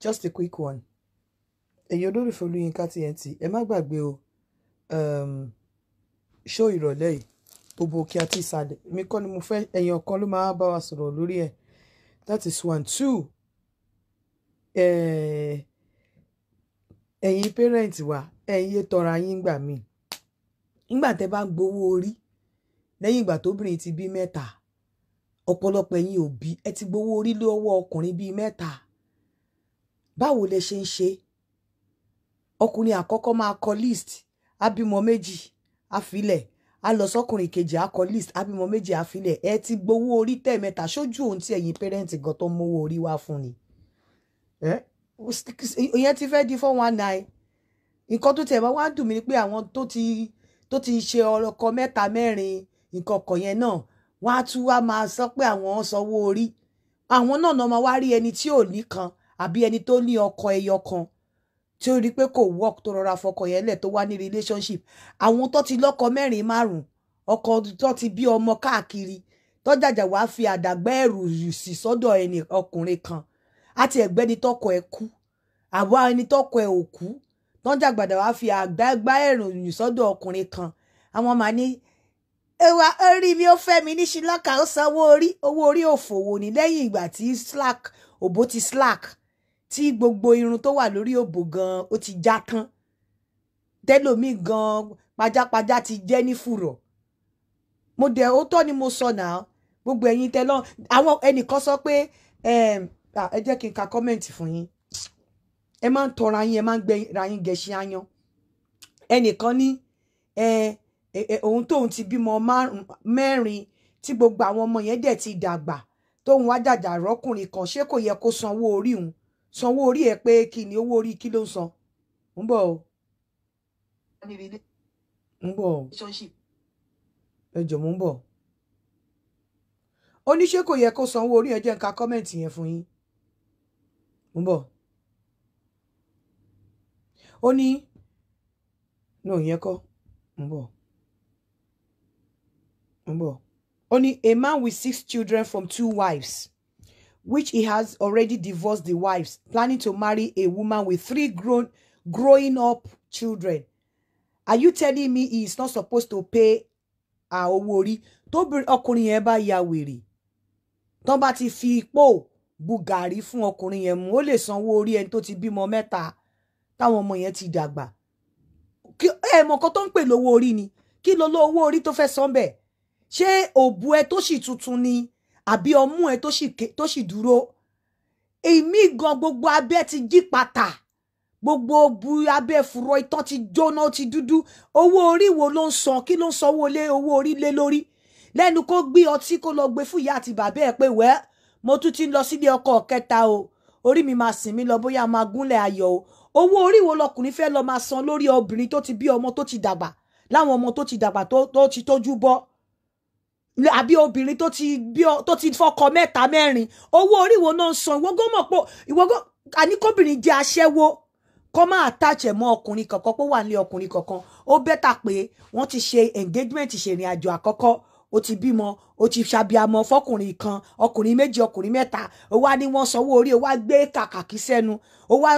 Just a quick one. Ẹ̀yin olólùfẹ́ Olúyinká TNT, ẹ má gbàgbé o. Ṣó ìrọ̀lẹ́ yìí, gbogbo òkè àti ìsàlẹ̀ mi kọ́ ni mo fẹ́, ẹ̀yàn kan ló máa bá wa sọ̀rọ̀ lórí ẹ̀. That is one. Two, ẹ̀yin parent wa, ẹ̀yin yé tọra yín gbà mí. Nígbà tẹ́ bá gbowó orí lẹ́yìn ìgbà tóbìnrin ti bí mẹ́ta, ọ̀pọ̀lọpọ̀ ẹ̀yin òbí ẹ ti gbowó orí lọ́wọ́ ọkùnrin bíi mẹ́ta. Báwo lẹ ṣe ń ṣe? Ọkùnrin àkọ́kọ́ máa kọ list, á bímọ méjì, á filẹ̀, á lọ sọ́kùnrin kejì, á kọ list, á bímọ méjì, á filẹ̀. Ẹ ti gbowó orí tẹ̀mẹ́ta sójú ohun tí ẹ̀yin parent gan tó ń mówó orí wá fún ni. Ìyẹn ti fẹ́ di 419. Nǹkan tó tiẹ̀ bá wá dùn mí ni pé àwọn tó ti ṣe ọkọ mẹ́ta mẹ́rin nǹkan kan yẹn náà, wọ́n á tún wá máa sọ pé àwọn sanwó orí. Àwọn náà máa wá rí ẹni tí ò ní kan àbí ẹni tó ní ọkọ ẹyọ kan tí ó rí pé kò work, tó rọra fọkọ yẹn lẹ̀, tó wá ní relationship. Àwọn tó ti lọ́kọ mẹ́rin márùn, ọkọ tó ti bí ọmọ káàkiri, tó jàjà wá fi àdàgbà ẹrù sí sọ́dọ̀ ẹni ọkùnrin kan àti ẹ̀gbẹ́ni tọkọ ẹ̀ kú, àwa ẹni tọkọ ẹ̀ ò kú, tó jàgbàdà wá fi àdàgbà ẹrù sọ́dọ̀ ọkùnrin kan. Àwọn máa ní ẹwà orí mi, ó fẹ́ mi ní ṣìlọ́kà, ó sanwó orí. Owó orí òfòwò ní lẹ́yìn ìgbà tí slack òbó ti slack, tí gbogbo irun tó wà lórí òbò gan ó ti já tán, tẹlómi gan pajápajá ti jẹ́ ní fùrọ̀. Mo dẹ̀ ó tọ́ ni mo sọ náà. Gbogbo ẹ̀yin tẹ lọ, àwọn ẹnìkan sọ pé ẹ jẹ́ kí n ka comment fún yín. Ẹ máa ń tọra yín, ẹ máa ń gbẹ ra yín gẹṣin áyán. Ẹnìkan ní òun tóun ti bímọ mẹ́rin, tí gbogbo àwọn ọmọ yẹn dẹ̀ ti dàgbà, tóun wá jàjà rọ́kùnrin kan, ṣé kò yẹ kó sanwó orí òun? Sanwó orí ẹ pé kí ni? Owó orí kí ló ń san? Ń bọ̀ o, ń bọ̀ o, ẹ jọ̀ọ́, mo ń bọ̀. Ó ní ṣé kò yẹ kó sanwó orí ẹ? Jẹ́ n ka comment yẹn fún yín, ń bọ̀. Ó ní no, ìyẹn kọ́, ń bọ̀, ń bọ̀. Ó ní a man with six children from two wives, which he has already divorced the wives, planning to marry a woman with three grown growing up children. Are you telling me he is not supposed to pay owó orí? Tóbi ọkùnrin yẹn bá ya wèrè, tó bá ti fi ipò bu gàrí fún ọkùnrin yẹn mú, ó lè sanwó orí ẹni tó ti bímọ mẹ́ta táwọn ọmọ yẹn ti dàgbà. Ẹ mọ̀ nǹkan tó ń pè lówó orí ni? Kí ló ló owó orí tó fẹ́ san bẹ́ẹ̀? Ṣé òbú ẹ tó sì tuntun ni àbí ọmú ẹ tó sì dúró? Èmi gan, gbogbo abẹ́ ti jí pàtà, gbogbo bu abẹ́ fùrọ̀, ìtàn ti jóná, ó ti dúdú. Owó orí wo ló ń san? Kí ló ń sanwó lé owó orí lé lórí? Lẹ́nu kó gbé ọtí, kó lọ gbé fún ìyá àti bàbá ẹ̀ pé wẹ́, mo tún ti ń lọ sílé ọkọ kẹta o, orí mi máa sìn mí lọ, bóyá máa gúnlẹ̀ ayọ̀ o. Owó orí wo lọkùnrin fẹ́ lọ máa san lórí obìnrin tó ti bí ọmọ tó ti dàgbà, láwọn ọmọ tó ti dàgbà, tó ti tójú bọ́, àbí obìnrin tó ti bí, tó ti fọkọ mẹ́ta mẹ́rin? Owó orí wo náà ń san? Ìwọ gan mọ̀ pé ìwọ gan àníkóbìnrin jẹ́ aṣẹ́wó, kọ́ máa attach ẹ̀ mọ́ ọkùnrin kankan pé wà ní ọkùnrin kankan. Ó better pé wọ́n ti ṣe engagement, ṣèrìn àjò àkọ́kọ́, ó ti bímọ, ó ti ṣàbíamọ fọkùnrin kan, ọkùnrin méjì, ọkùnrin mẹ́ta, ó wá ní wọ́n sanwó orí, ó wá gbé kàkàkí sẹ́nu. Ó wá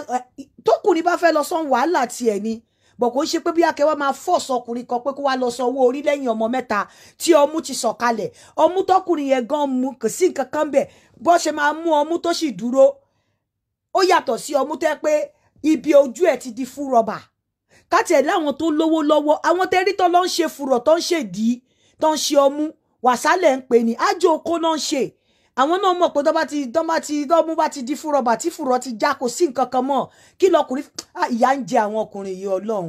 tókùnrin bá fẹ́ lọ san, wàhálà tiẹ̀ ni bọ̀. Kò ń ṣe pé bí akẹ́wà máa force ọkùnrin kan pé kó wá lọ san owó orí lẹ́yìn ọmọ mẹ́ta tí ọmú ti sọ̀kalẹ̀. Ọmú tọkùnrin yẹn gan mú, kò sí nǹkan kan bẹ̀. Bó ṣe máa mú ọmú tó sì dúró, ó yàtọ̀ sí ọmú tẹ́ pé ibi ojú ẹ̀ ti di fún rọ́bà. Káti ẹ̀ láwọn tó lówó lọ́wọ́, àwọn tẹ́rí tó lọ ń ṣe fùrọ̀, tó ń ṣèdí, tó ń ṣe ọmú wàsálẹ̀ ń pè ní ájò oko náà ń ṣe. Àwọn náà mọ̀ pé tó bá ti tọ́mú bá ti di fún rọ́bà, tí fùrọ̀ ti já, kò sí nǹkan kan mọ́. Kí lọkùnrin? Ìyà ń jẹ àwọn ọkùnrin yìí, Ọlọ́run,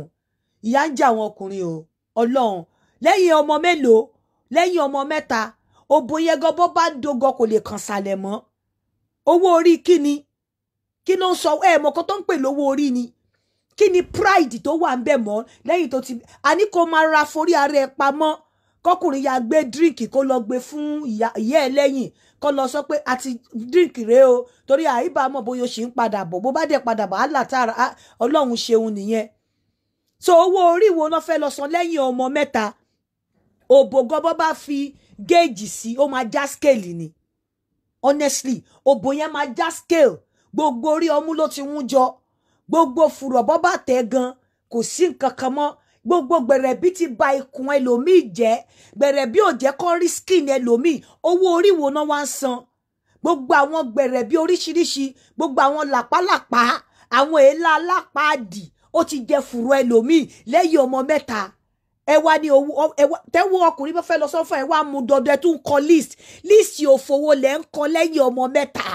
ìyà ń jẹ àwọn ọkùnrin o, Ọlọ́run. Lẹ́yìn ọmọ mélòó? Lẹ́yìn ọmọ mẹ́ta, òbò yẹn gan bó bá dogo kò lè kàn sàlẹ̀ mọ́. Owó orí kí ni? Kí ló ń sọ? Ẹ mọ̀ kan tó ń pè lówó orí ni? Kí ni pride tó wà ń bẹ̀ mọ́ lẹ́yìn tó ti àní kó máa ra forí ara ẹ pamọ́? Kọkùnrin ya gbé drink, kó lọ gbé fún ìyá ẹ lẹ́yìn, kó lọ sọ pé àti drink rèé o, torí àìbá mọ̀ bóyá o ṣì ń padà bọ̀. Bó bá dẹ̀ padà bọ̀, àlà tààrà Ọlọ́run ṣeun nìyẹn. So owó orí wo ló fẹ́ lọ san lẹ́yìn ọmọ mẹ́ta? Òbò gọbọ bá fi gauge sí, ó máa já scale ni. Honestly, òbò yẹn máa já scale. Gbogbo orí ọmú ló ti wún jọ, gbogbo fùrọ̀ bọ́ bá tẹ̀ gan kò sí nǹkan kan mọ́. Gbogbo gbẹ̀rẹ̀bí ti ba ikùn ẹlòmíì jẹ́, gbẹ̀rẹ̀bí ò jẹ́ kó rí skin ẹlòmíì. Owó orí wo náà wá ń san? Gbogbo àwọn gbẹ̀rẹ̀bí oríṣiríṣi, gbogbo àwọn làpálàpá, àwọn èélá alápàdì ó ti jẹ fùrọ̀ ẹlòmíì lẹ́yìn ọmọ mẹ́ta. Ẹ wá ní owó, ẹ wá tẹ́wọ́ ọkùnrin bá fẹ́ lọ sọ́fà, ẹ wá mú dandan tún kọ list. List òfowó lẹ́ ń kọ lẹ́yìn ọmọ mẹ́ta.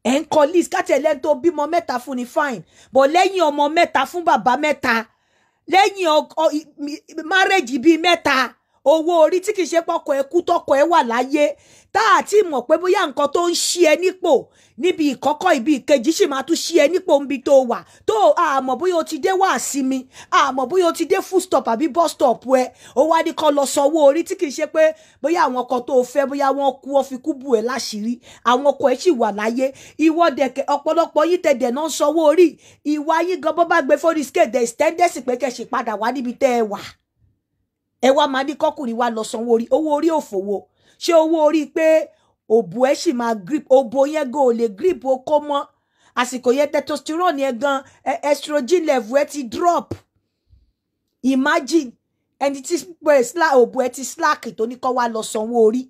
Ẹ ń kọ list káti ẹ̀ lẹ́ni tó bímọ mẹ́ta fún ni fine, but lẹ́yìn ọmọ mẹ́ta fún bàbá mẹ́ta, lẹ́yìn marriage bíi mẹ́ta, owó orí tí kìí ṣe pọkọ ẹ kú tọkọ ẹ wà láyé, tá a ti mọ̀ pé bóyá nǹkan tó ń ṣí ẹ nípò níbi ìkọ́kọ́ ibi ìkejì sì máa tún ṣí ẹ nípò níbi tó wà, tó a mọ̀ bóyá o ti dé wá sí mi, a mọ̀ bóyá o ti dé full stop àbí bus stop ẹ, ó wá ní kó lọ sanwó orí tí kìí ṣe pé bóyá àwọn ọkọ tó fẹ́ bóyá wọ́n kú ó fi kú bù ẹ láṣìírí, àwọn ọkọ ẹ sì wà láyé. Ìwọ dẹ̀kẹ̀ ọ̀pọ̀lọpọ̀ yín tẹ̀dẹ̀ náà sanwó orí, ìwà yín gan bó bá gbé fórí scale there is tendency pé kẹ́ ṣì padà wá níbi tẹ́ ẹ wà. Ẹ wá máa ní kọkùnrin wá lọ sanwó orí, owó orí òfòwò. Ṣé owó orí pé òbò ẹ sì máa grip, òbò yẹn gan ò lè grip okó mọ́ àsìkò yẹn, testosterone yẹn gan estrogen level ẹ ti drop. Imagine ẹni tí òbò ẹ ti slack tó ní kó wá lọ sanwó orí.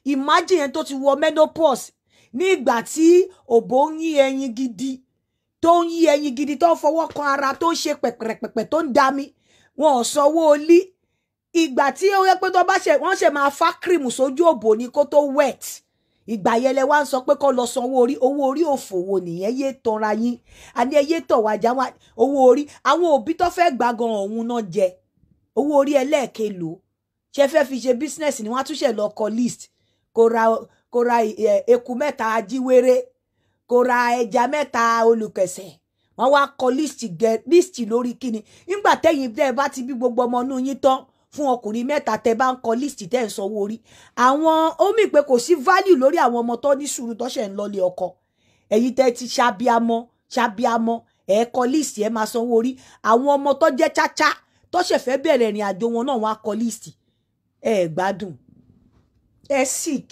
Imagine ẹni tó ti wọ menopause ní ìgbà tí òbò ń yí ẹyin gidi, tó ń yí ẹyin gidi, tó ń fọwọ́ kan ara, tó ń ṣe pẹ̀pẹ̀pẹ̀pẹ̀, tó ń dami, wọn ò sanwó orí. Ìgbà tí ó yẹ pé tó bá ṣe wọ́n ṣe máa fá cream sójú òbò ni kó tó wet, ìgbà yẹn lẹ wá ń sọ pé kó lọ sanwó orí. Owó orí òfòwò nìyẹn, yé tanra yín, àní ẹ yé tọ̀ wá já wá. Owó orí àwọn òbí tó fẹ́ gbà gan ọ̀hún náà jẹ owó orí ẹlẹ́ẹ̀kelò. Ṣe fẹ́ fi ṣe business ni wọ́n á tún ṣe lọ kọ list, kó ra eku mẹ́ta ajíwéré, kó ra ẹja mẹ́ta olùkẹsẹ̀. Wọ́n wá kọ list gẹ list lórí kíni. Nígbà tẹ́yìn tẹ́ ẹ bá ti bí gbogbo ọmọ inú yín tán fún ọkùnrin mẹ́ta, tẹ́ bá ń kọ list tẹ́ ń sanwó orí, àwọn ó mì pé kò sí value lórí àwọn ọmọ tó ní sùúrù tó ṣẹ̀ ń lọlé ọkọ. Ẹ̀yin tẹ́ ti ṣàbíamọ ṣàbíamọ, ẹ̀ kọ list ẹ̀ máa sanwó orí. Àwọn ọmọ tó jẹ́ cháchá tó ṣẹ̀ fẹ́ bẹ̀rẹ̀ ìrìn àjò wọn náà wọ́n á kọ list. Ẹ gbádùn, ẹ sick.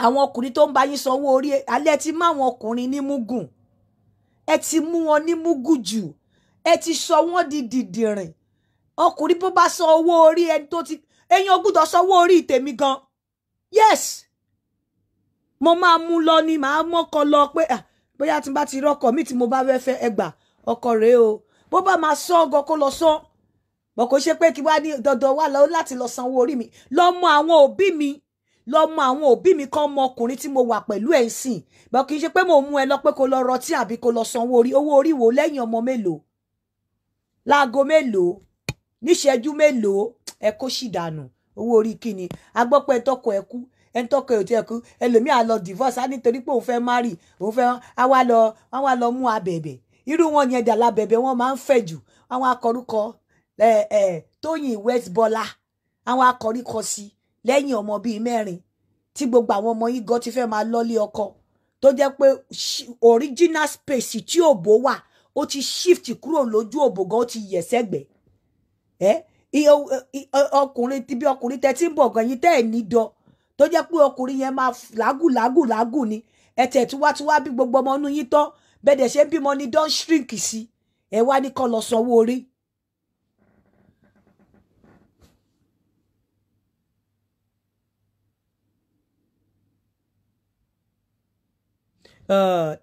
Àwọn ọkùnrin tó ń bá yín sanwó orí alẹ́ ti mú àwọn ọkùnrin ní múgùn, ẹ ti mú wọn ní múgùn jù, ẹ ti sọ wọ́n di dìdìrìn. Ọkùnrin bó bá san owó orí ẹni tó ti ẹ̀yin ò gbọ́dọ̀ sanwó orí tèmi gan. Yes, mo máa mú lọ ni, màá mọ́kọ lọ pé bóyá tí n bá ti rọ́kọ mi tí mo bá fẹ́ fẹ́ ẹgbà ọkọ rèé o, bó bá máa sọ ọgọ kó lọ sọ bọ̀, kò ṣe pé kí wá ní dandan wá lọ láti lọ sanwó orí mi. Lọ mọ àwọn òbí mi, lọ mọ àwọn òbí mi kàn mọ ọkùnrin tí mo wà pẹ̀lú ẹ̀ ń sìn bọ̀, kì í ṣe pé mo mú ẹ lọ pé kó lọ rọtí àbí kó lọ sanwó orí. Owó orí wo lẹ́yìn ọmọ mélòó, láago mélòó, níṣẹ́jú mélòó, ẹ kó sì dànù. Owó orí kíni? A gbọ́ pé ẹtọ́kọ ẹ kú, ẹtọ́kọ ẹ ò tiẹ̀ kú, ẹlòmíà lọ divorce á nítorí pé òun fẹ́ marry, òun fẹ́ á wá lọ mú abẹ̀bẹ̀. Irú wọn yẹn dà lábẹ̀bẹ̀ wọn máa ń fẹ̀ jù. Àwọn akọrúkọ Tóyìn West Bọ́lá, àwọn akọríkọ sí lẹ́yìn ọmọ bíi mẹ́rin tí gbogbo àwọn ọmọ yìí gan ti fẹ́ máa lọ́lé ọkọ, tó jẹ́ pé original space tí òbò wà ó ti shift kúrò lójú òbò gan, ó ti yẹ̀ sẹ́gbẹ̀ẹ́. Ọkùnrin tí bí ọkùnrin tẹ́ tí ń bọ̀ gan yín tẹ́ ẹ̀ ní dọ, tó jẹ́ pé ọkùnrin yẹn máa làágùn làágùn làágùn ni. Ẹ tẹ̀ tí wá bí gbogbo ọmọ inú yín tán, bẹ́ẹ̀ dẹ̀ ṣe ń bímọ ní don shrink sí, ẹ wá ní kó lọ sanwó orí.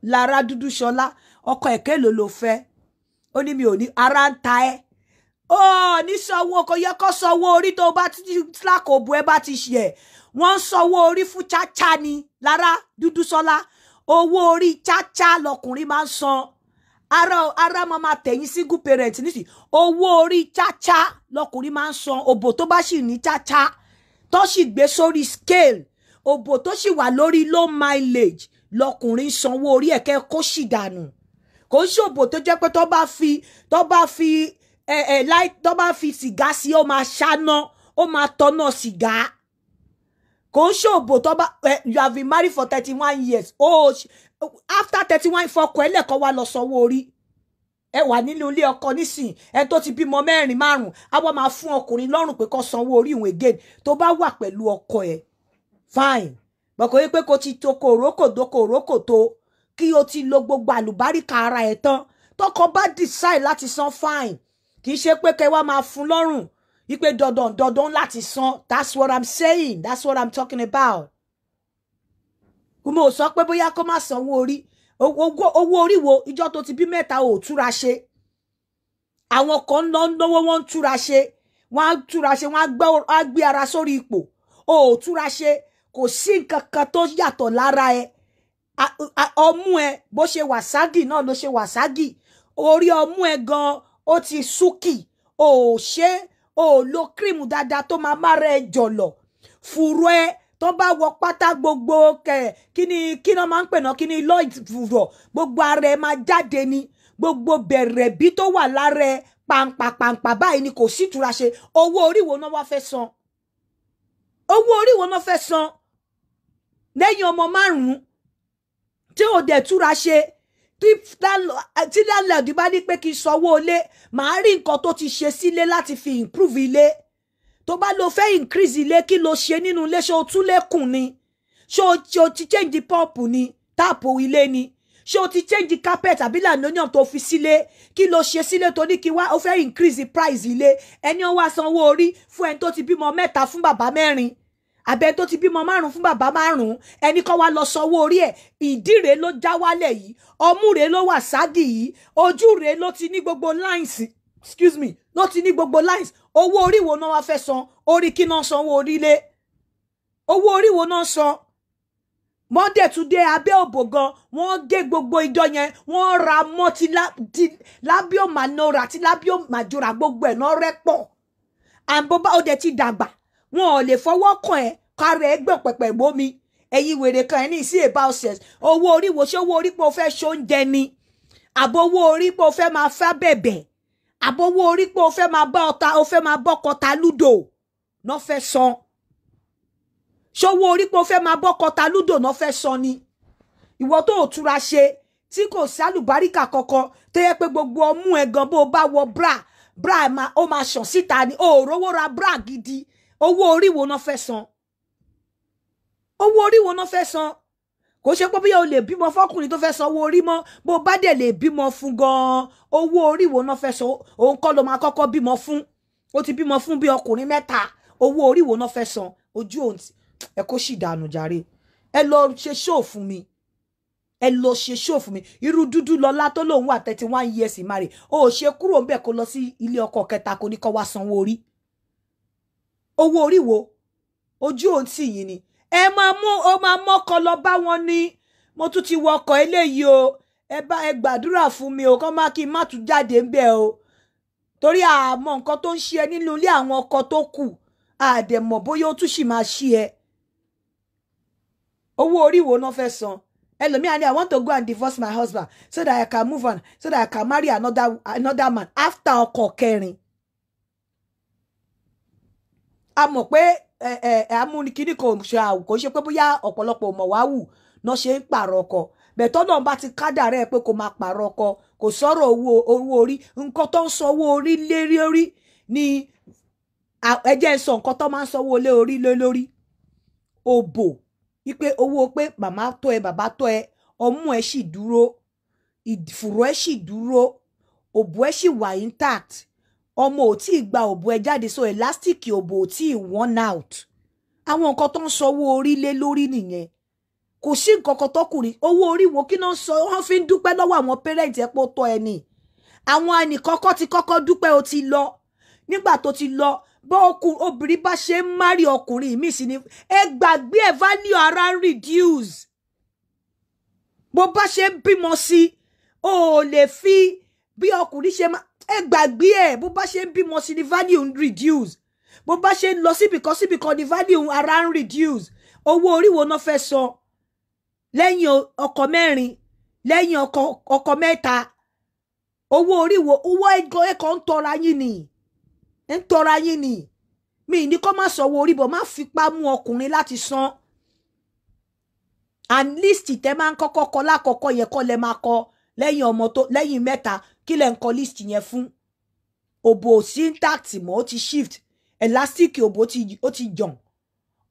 Lára dúdú ṣọlá, ọkọ ẹ̀kẹ́ ló ló fẹ́, ó ní mi ò ní ara ń ta ẹ́, ó ní sanwó, kò yẹ kó sanwó orí tó bá ti slack òbò ẹ bá ti ṣe, wọ́n ń sanwó orí fún cháchá ni. Lára dúdú ṣọlá, owó orí cháchá lọkùnrin máa ń san. Ara máa ma tẹ̀yìn single parent nísìnyí. Owó orí cháchá lọkùnrin máa ń san. Òbò tó bá sì ní cháchá tó sì gbé sórí scale, òbò tó sì wà lórí low mileage lọkùnrin sanwó orí ẹ̀kẹ́ kó sì dànù. Kò ń ṣòbò tó jẹ́ pé tó bá fi láì tó bá fi sìgá sí, ó máa ṣáná, ó máa tọ́nà sìgá. Kò ń ṣòbò tó bá you have been married for 31 years. Oh, after 31 fọkọ ẹ lẹ́kọ̀ọ́ wá lọ sanwó orí. Ẹ wà nínú ilé ọkọ nísìn, ẹ tó ti bímọ mẹ́rin márùn, á wá máa fún ọkùnrin lọ́rùn pé kó sanwó orí ìwọ̀n again. Tó bá wà pẹ̀lú ọkọ ẹ fine, bọ̀kọ̀ yí pé kò ti to kòrókòdó kòrókòtó Kí o ti lo gbogbo àlùbáríkà ara ẹ̀ tán. Tọkọ bá decide láti san, fine. Kì í ṣe pé kẹ́ wá máa fún lọ́rùn wípé dandan dandan láti san. That's what I'm saying, that's what I'm talking about. Mo sọ pé bóyá kó má sanwó orí. Owó orí wo? Ìjọ tó ti bí mẹ́ta ò túra ṣe. Àwọn kan ń lọ náwó, wọ́n ń túra ṣe, wọ́n á túra ṣe, wọ́n á gbé ara sórí ipò. O ò túra ṣe, kò sí nǹkan kan tó yàtọ̀ lára ẹ. Ọmú ẹ bó ṣe wà ságì náà ló ṣe wà ságì. Orí ọmú ẹ gan ó ti súkì. O ò ṣe, o ò lo cream dáadáa tó máa mára ẹ jọ̀lọ̀. Fùrọ̀ ẹ tó bá wọ pátá gbogbo kẹ, kíni kí náà máa ń pè náà, kíni lloyd fùrọ̀, gbogbo ara ẹ máa jáde ni. Gbogbo bẹ̀rẹ̀bí tó wà lára ẹ pàǹpà pàǹpà báyìí ni, kò sí ìtura ṣe. Owó orí wo náà wá fẹ́ san? Owó orí wo náà fẹ́ san lẹ́yìn ọmọ márùn-ún tí ò dẹ̀ túra ṣe? Tí landlord bá ní pé kí n sanwó ilé, màá rí nǹkan tó ti ṣe sílé láti fi improve ilé. Tó bá lo fẹ́ increase ilé, kí ló ṣe nínú ilé? Ṣé o tún lẹ́kùn ni? Ṣé o ti change pump ni, tap ilé ni? Ṣé o ti change carpet àbí linoleum tó fi sílé? Kí ló ṣe sílé tó ní kí wá o fẹ́ increase the price ilé? Ẹni ó wá sanwó orí fún ẹni tó ti bímọ mẹ́ta fún bàbá mẹ́rin, àbẹ tó ti bímọ márùn fún bàbá márùn, ẹni kọ́ wá lọ sanwó orí ẹ̀. Ìdí rèé ló já wálẹ̀ yìí, ọmú rèé ló wà ságì yìí, ojú rèé ló ti ní gbogbo lines, excuse me, ló ti ní gbogbo lines. Owó orí wo náà wá fẹ́ san? Orí kí náà sanwó orí lé? Owó orí wo náà san? Monday tún dé abẹ́ òbò gan, wọ́n gé gbogbo ìjọ yẹn, wọ́n ra mọ́ ti labio minora, ti labio majora, gbogbo ẹ̀ náà rẹ́pọ̀. Àbọ̀bá ó dẹ̀ ti dàgbà, wọn ò lè fọwọ́ kàn ẹ́ kára ẹ gbọ̀n pẹ̀pẹ̀ mómi. Ẹ̀yin wèrè kan ẹ̀ ní sí about sex. Owó orí wo? Ṣé owó orí pé o fẹ́ ṣoúnjẹ ni, àbò owó orí pé o fẹ́ máa fẹ́ bẹ̀bẹ̀, àbò owó orí pé o fẹ́ máa bá ọta, o fẹ́ máa bọ́kọ ta lúdò náà fẹ́ san? Ṣówó orí pé o fẹ́ máa bọ́kọ ta lúdò náà fẹ́ san ni? Ìwọ tó ò túra ṣe, tí kò sí àlùbáríkà kankan, tó yẹ pé gbogbo ọmú ẹ gan, bó o bá wọ bra, bra ó máa ṣàn síta ni, o ò rówó ra bra gidi. Owó orí wo náà fẹ́ san? Owó orí wo náà fẹ́ san? Kò ṣe pé bóyá o lè bímọ fọkùnrin tó fẹ́ san owó orí mọ́. Bó bá dẹ̀ lè bímọ fún gan-an, owó orí wo náà fẹ́ san? Òun kọ́ ló máa kọ́kọ́ bímọ fún, ó ti bímọ fún bí ọkùnrin mẹ́ta. Owó orí wo náà fẹ́ san? Ojú òun ẹ kó sì dànù jàre. Ẹ lọ ṣe show fún mi, ẹ lọ ṣe show fún mi. Irú dúdú lọlá tó lòun wà 31 years marry, ó ṣe kúrò ńbẹ̀ kó lọ sí ilé ọkọ kẹta, kó ní kó wá sanwó orí. Owó orí wo? Ojú òun tì yín ni. Ẹ máa mú ó máa mọ́kọ lọ bá wọn ní, mo tún ti wọ ọkọ̀ eléyìí o, ẹ bá ẹ gbàdúrà fún mi o, kọ́ má kí n má tún jáde ń bẹ̀ o, torí àmọ́ nǹkan tó ń ṣe ẹ nínú ilé àwọn ọkọ tó kù, àdẹ̀mọ̀ bóyá ó tún sì máa ṣí ẹ. Owó orí wo náà fẹ́ san? Ẹlòmíà ní, "I want to go and divorce my husband so that I can move on, so that I can marry another man," after ọkọ kẹrin. A mọ̀ pé ẹ ẹ amúnikíní kò ṣe, kò ṣe pé bóyá ọ̀pọ̀lọpọ̀ mọ̀ wá wù náà ṣe ń pààrọ̀ ọkọ bẹ̀tọ́ náà bá ti kádàrá ẹ̀ pé kò máa pààrọ̀ ọkọ, kò sọ̀rọ̀ owó orí. Nǹkan tó ń sọ owó orí lérí orí ni ẹ jẹ́ ń sọ nǹkan tó máa ń sanwó lé orí lé lórí. Òbò, wípé owó pé màmá tó ẹ, bàbá tó ẹ, ọmú ẹ sì dúró, ìfùrọ̀ ẹ sì dúró, òbò ẹ sì wà intact, ọmọ ò tí ì gba òbò ẹ jáde, so elastic òbò ò tí ì worn out. Àwọn nǹkan tó ń sanwó orí lé lórí nìyẹn. Kò sí nǹkan kan tọkùnrin. Owó orí wo kí náà sọ? Wọ́n fi ń dúpẹ́ lọ́wọ́ àwọn parent ẹ̀ pé ó tọ́ ẹ ní. Àwọn ẹnìkọ́kọ́ ti kọ́kọ́ dúpẹ́, ó ti lọ. Nígbà tó ti lọ, bó obìnrin bá ṣe ń marry ọkùnrin mi sí ni, ẹ gbàgbé ẹ, value ara ń reduce. Bó bá ṣe ń bímọ sí, o ò lè fi bí ọkùnrin ṣe máa, ẹ gbàgbé ẹ. Bó bá ṣe ń bímọ sí ni value ń reduce. Bó bá ṣe ń lọ síbìkan síbìkan ni value ara ń reduce. Owó orí wo náà fẹ́ san lẹ́yìn ọkọ mẹ́rin, lẹ́yìn ọkọ mẹ́ta? Owó orí wo? Owó ẹ̀kọ́ ń tọra yín ni, ń tọra yín ni. Mi ní kó má sanwó orí bọ̀, má fipá mú ọkùnrin láti san. And list tẹ máa ń kọ́kọ́ kọ lákọ̀ọ́kọ́ yẹ kọ́ lẹ máa kọ lẹ́yìn ọmọ tó lẹ́yìn mẹ́ta. Kí lẹ ń kọ list yẹn fún? Òbò sí intact mọ́, ó ti shift, elastic òbò ó ti jàn,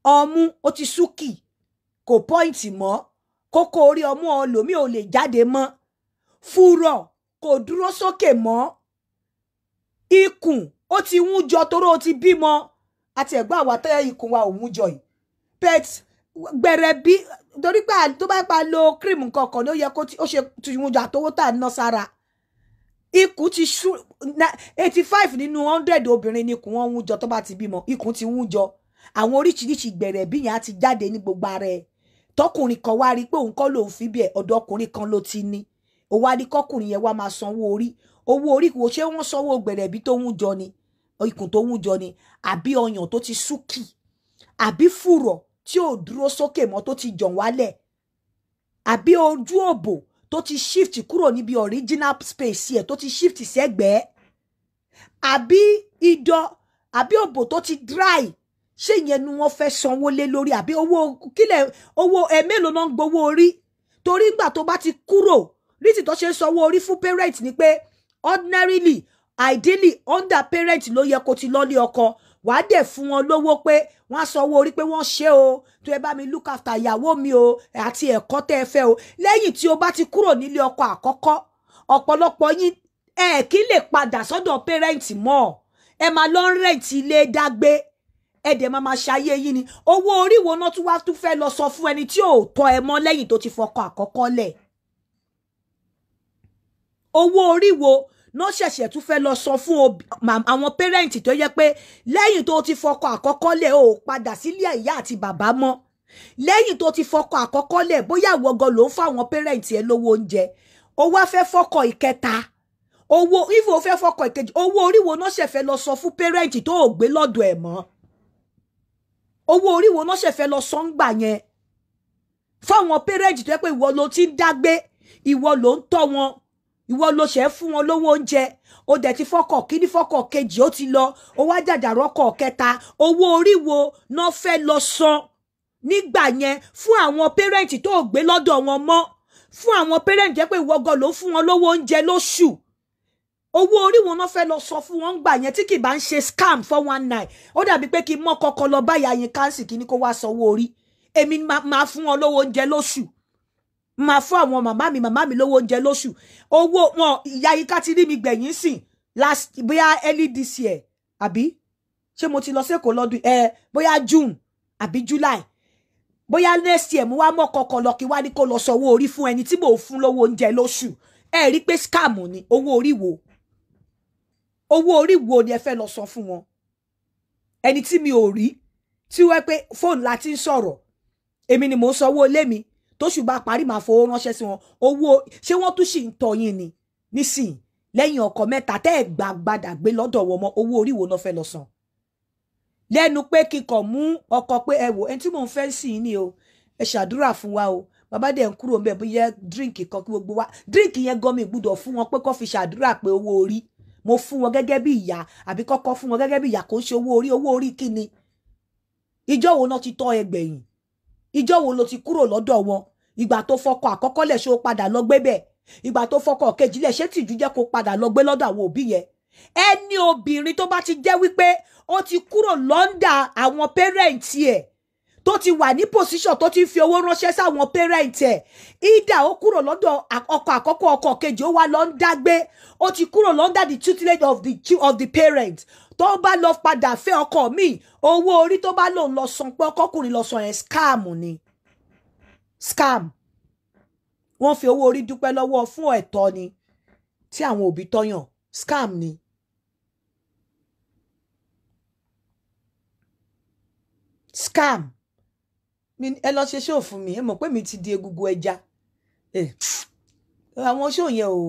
ọmú ó ti súkì, kò point mọ́. Kókó orí ọmú ọlòmí ò lè jáde mọ́. Fùrọ̀ kò dúró sókè mọ́. Ikùn ó ti wú jọ toró ó ti bímọ. Àti ẹ̀gbọ́n àwa tẹ́ ikùn wa ò wú jọ yìí. Pet gbẹ̀rẹ̀ bí torí pé tó bá pa lo cream nǹkan kan ló yẹ kó ó ṣe wú jọ àtowó tá à ń ná sára. Ikùn ti ṣú 85 nínú 100 obìnrin ni ikùn wọn wú jọ tó bá ti bímọ. Ikùn ti wú jọ. Àwọn oríṣiríṣi gbẹ̀rẹ̀ bí yẹn á ti jáde ní gbogbo ara ẹ̀. Tọkùnrin kan wá rí pé òun kọ́ lòun fi bí ẹ̀, ọ̀dọ̀ ọkùnrin kan ló ti ní. Ó wá ní kọkùnrin yẹn wá máa sanwó orí. Owó orí kò ṣé wọ́n sanwó gbẹ̀rẹ̀bí tó ń jọ ni, ikùn tó ń jọ ni, àbí ọyàn tó ti súnkì, àbí fùrọ̀ tí ò dúró sókè mọ́ tó ti jàn wálẹ̀, àbí ojú òbò tó ti shift kúrò níbi original space ẹ̀ tó ti shift sẹ́gbẹ̀ẹ́, àbí idọ̀, àbí òbò tó ti dry. Ṣé ìyẹn ni wọ́n fẹ́ sanwó lé lórí? Àbí owó kílẹ̀, owó ẹ̀mélòó náà ń gbowó orí? Torí ìgbà tó bá ti kúrò rísì tó ṣe ń sanwó orí fún parent ni pé ordinarily, ideally, under parent ló yẹ kó ti lọ́lé ọkọ. Wàá dẹ̀ fún wọn lówó pé wọ́n á sanwó orí pé wọ́n ṣe o, tó ẹ bá mi look after ìyàwó mi o, àti ẹ̀kọ́ tẹ́ ẹ fẹ́ o. Lẹ́yìn tí o bá ti kúrò nílé ọkọ àkọ́kọ́, ọ̀pọ̀lọpọ̀ yín ẹ kí lè padà sọ́dọ̀ parent mọ́. Ẹ máa lọ rent ilé dágbé, ẹ dẹ̀ máa máa ṣayé yín ni. Owó orí wo náà tún wá tún fẹ́ lọ sọ fún ẹni tí ò tọ́ ẹ mọ́ lẹ́yìn tó ti fọkọ àkọ́kọ́ lẹ̀? Owó orí wo náà ṣẹ̀ṣẹ̀ tún fẹ́ lọ sọ fún àwọn pẹ́rẹ́ǹtì tó yẹ pé lẹ́yìn tó ti fọkọ àkọ́kọ́ lẹ̀ ó padà sílé ìyá àti bàbá mọ́? Lẹ́yìn tó ti fọkọ àkọ́kọ́ lẹ̀, bóyá ìwọ gan ló ń fáwọn pẹ́rẹ́ǹtì ẹ lówó oúnjẹ, ó wá fẹ́ fọkọ ìkẹta, owó ìfò fẹ́ fọkọ ìkejì, owó orí wo náà ṣẹ̀ fẹ́ lọ sọ fún pẹ́rẹ́ǹtì tó ò gbé lọ́dọ̀ ẹ̀ mọ́? Owó orí wo náà ṣẹ̀ fẹ́ lọ sọ ń gbà yẹn fáwọn pẹ́rẹ́ǹtì tó yẹ pé ìwọ ló ti ń dágbé, ìwọ ló ń tọ́ wọn, ìwọ ló ṣe fún wọn lówó oúnjẹ, ó dẹ̀ ti fọkọ̀ kíní fọkọ̀ kejì ó ti lọ, ó wá jàjàrọ́kọ̀ kẹta. Owó orí wo náà fẹ́ lọ san nígbà yẹn fún àwọn pẹ́rẹ́ǹtì tó gbé lọ́dọ̀ wọn mọ́, fún àwọn pẹ́rẹ́ǹtì jẹ́ pé ìwọ gan ló fún wọn lówó oúnjẹ lóṣù? Owó orí wo náà fẹ́ lọ sọ fún wọn gbà yẹn tí kì bá ń ṣe scam 419? Ó dàbí pé kí n mọ́ kọ́kọ́ lọ báyà yín kánsì kí ni kó wá sanwó orí. Èmi máa fún wọn lówó oúnjẹ lóṣù, máa fún àwọn màmá mi lówó oúnjẹ lóṣù. Owó wọn ìyá yìí ká ti rí mi gbẹ̀yìn sìn last bóyá early this year, àbí ṣé mo ti lọ sẹ́kọ̀ọ́ lọ́dún ẹ, bóyá June àbí July, bóyá next year mo wá mọ́ kọ́kọ́ lọ kí wá ní kó lọ sanwó orí fún ẹni tí mò ń fún lówó oúnjẹ lóṣù. Ẹ rí pé scam ni. Owó orí wo? Owó orí wo ni ẹ fẹ́ lọ san fún wọn? Ẹni tí mi ò rí, tí wọ́n pé fóònù la ti ń sọ̀rọ̀, èmi ni mò ń sanwó ilé mi, tóṣù bá parí máa fowó ránṣẹ́ sí wọn. Owó ṣé wọ́n tún sì ń tọ́ yín ni nísìnyí lẹ́yìn ọkọ mẹ́ta tẹ́ ẹ̀ gbà gbadà gbé lọ́dọ̀ wọn mọ́? Owó orí wo náà fẹ́ lọ san? Lẹ́nu pé kíkọ̀ mú ọkọ pé ẹ wò ẹni tí mò ń fẹ́ sí ni o, ẹ ṣàdúrà fún wa o, bàbá dẹ̀ ń kúrò ńbẹ̀, bóyá díríǹkì kan kí gbogbo wa díríǹkì yẹn gan mi gbúdọ̀ fún wọn pé kó fi ṣàdúrà pé owó orí mo fún wọn gẹ́gẹ́ bí ìyá, àbí kọ́kọ́ fún wọn gẹ́gẹ́ bí ìyá, kò ń ṣe owó orí. Owó orí kí ni? Ìjọ́ wo náà ti tọ́ ẹ gbẹ̀yìn? Ìjọ́ wo ló ti kúrò lọ́dọ̀ wọn? Ìgbà tó fọkọ àkọ́kọ́ lẹ̀ ṣe ó padà lọ gbé bẹ̀? Ìgbà tó fọkọ kejì lẹ̀ ṣé tìjú jẹ́ kó padà lọ gbé lọ́dọ̀ àwọn òbí yẹn? Ẹni obìnrin tó bá ti jẹ́ wípé ó ti kúrò lọ́ndà àwọn pẹ́rẹ́ǹtì ẹ̀, tó ti wà ní pòsíṣàn tó ti ń fi owó ránṣẹ́ sáwọn pẹ́rẹ́ǹtì ẹ̀, ìdá ó kúrò lọ́dọ̀ ọkọ àkọ́kọ́, ọkọ kejì, ó wá lọ ń dágbé, ó ti kúrò lọ́ndà the tutelage of the parents, tó bá lọ padà fẹ́ ọkọ mi, owó orí tó bá lòun lọ san pé ọkọkùnrin lọ san yẹn, scam ni. Scam. Wọ́n fi owó orí dúpẹ́ lọ́wọ́ fún ẹ̀tọ́ ni tí àwọn òbí tọ́yàn. Scam ni. Scam. Ẹ lọ ṣe ṣóò fún mi, ẹ mọ̀ pé mi ti di egungun ẹja. Àwọn ṣóò yẹn ò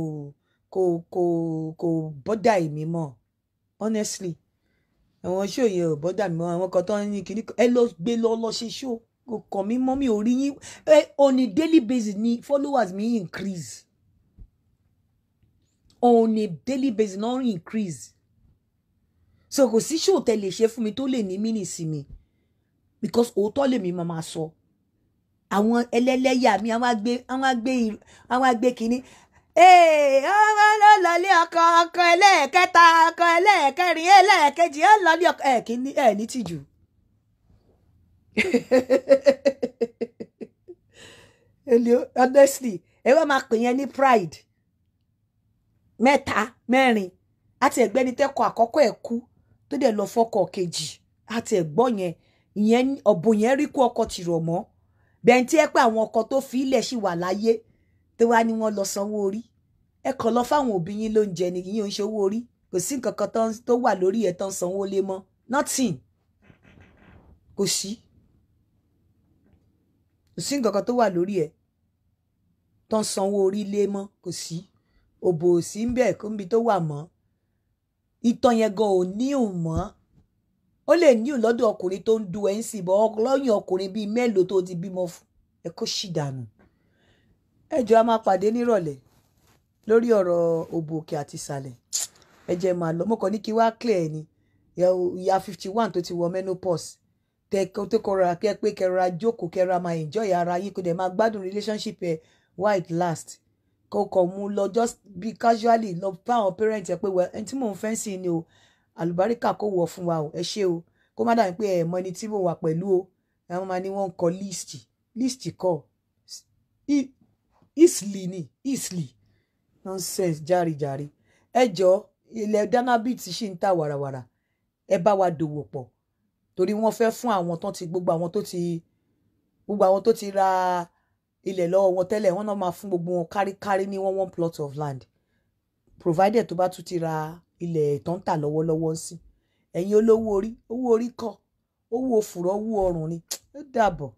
kò bọ́dà èmi mọ́, honestly. Àwọn ṣóò yẹn ò bọ́dà mi mọ́. Àwọn kan tó ń ní kíní ẹ lọ gbé lọ lọ ṣe ṣóò, kò kàn mí mọ́, mi ò rí yín. On a daily basis ni followers mi increase. On a daily basis no increase. So kò sí ṣóò tẹ́ lè ṣe fún mi tó lè ní mínì sí mi, because òótọ́ lèmi máa sọ. Àwọn ẹlẹ́lẹ́yà mi àwọn àgbé kínní. Ọmọ lọ́lọ́lé ọkọ, ọkọ ẹlẹ́ẹ̀kẹta, ọkọ ẹlẹ́ẹ̀kẹrin, ẹlẹ́ẹ̀kejì, ọlọ́lé ọkọ ẹ̀ kínní ẹ̀ ní tìjú. Honestly, ẹ wá máa pè yẹn ní pride. Mẹ́ta, mẹ́rin, àti ẹ̀gbẹ́ni tẹ́kọ̀ àkọ́kọ́ ẹ̀ kú tó dẹ̀ lọ fọ́kọ kejì, àti ẹ̀gbọ́n yẹn, ìyẹn ọ̀bùn yẹn rí kú ọkọ tìrọ̀ mọ́ bẹ́ẹ̀ tí ẹ pé àwọn ọkọ tó fi ilẹ̀ ṣì wà láyé tó wá ní wọ́n lọ sanwó orí. Ẹ kàn lọ fáwọn òbí yín lóúnjẹ ni, ìyẹn ò ń ṣe owó orí. Kò sí nǹkan kan tó wà lórí ẹ̀ tán sanwó lé mọ́, nothing. Kò sí nǹkan kan tó wà lórí ẹ̀ tán sanwó orí lé mọ́, kò sí. Òbò ò sí ń bẹ̀ kó níbi tó wà mọ́. Ìtàn yẹn gan ò ní òun mọ́. Ó lè ní òun lọ́dọ̀ ọkùnrin tó ń du ẹ̀ ń sìn bọ́ lọ́yìn ọkùnrin bíi mélòó tó ti bímọ fún ẹ, kó sì dànù. Ẹ jọ̀ọ́, a máa pàdé nírọ̀lẹ́ lórí ọ̀rọ̀ òbò òkè àti ìsàlẹ̀. Ẹ jẹ́ máa lọ. Mo kàn ní kí wá clear ẹ ni. Ìyá 51 tó ti wọ menopause, tẹ tó kọra kẹ pé kẹrọra jókòó, kẹrọra máa enjoy ara yín, kó dẹ̀ máa gbádùn relationship ẹ while it last. Kó kàn mú lọ, just be casually lọ bá àwọn parents ẹ pé, "Well, ẹni tí mò ń fẹ́ sí ni o, àlùbáríkà kó wọ̀ fún wa o, ẹ ṣé o." Kó má dàbí pé ẹ mọ ẹni tí mo wà pẹ̀lú o. Ẹ wọ́n máa ní wọ́n ń kọ list. List kọ́, easily ni, easily. Nonsense járijàre. Ẹ jọ, ilẹ̀ Danabit ṣì ń tà wàràwàrà. Ẹ bá wa dòwò pọ̀ torí wọ́n fẹ́ fún àwọn tó ti gbogbo àwọn tó ti ra ilẹ̀ lọ́wọ́ wọn tẹ́lẹ̀, wọ́n náà máa fún gbogbo wọn káríkárí ní one one plot of land, provided tó bá tún ti ra ilẹ̀ tó ń tà lọ́wọ́lọ́wọ́ ń sí. Ẹ̀yin olówó orí, owó orí kọ́, owó òfùrọ̀, owó ọrùn ni. Ó dàbọ̀.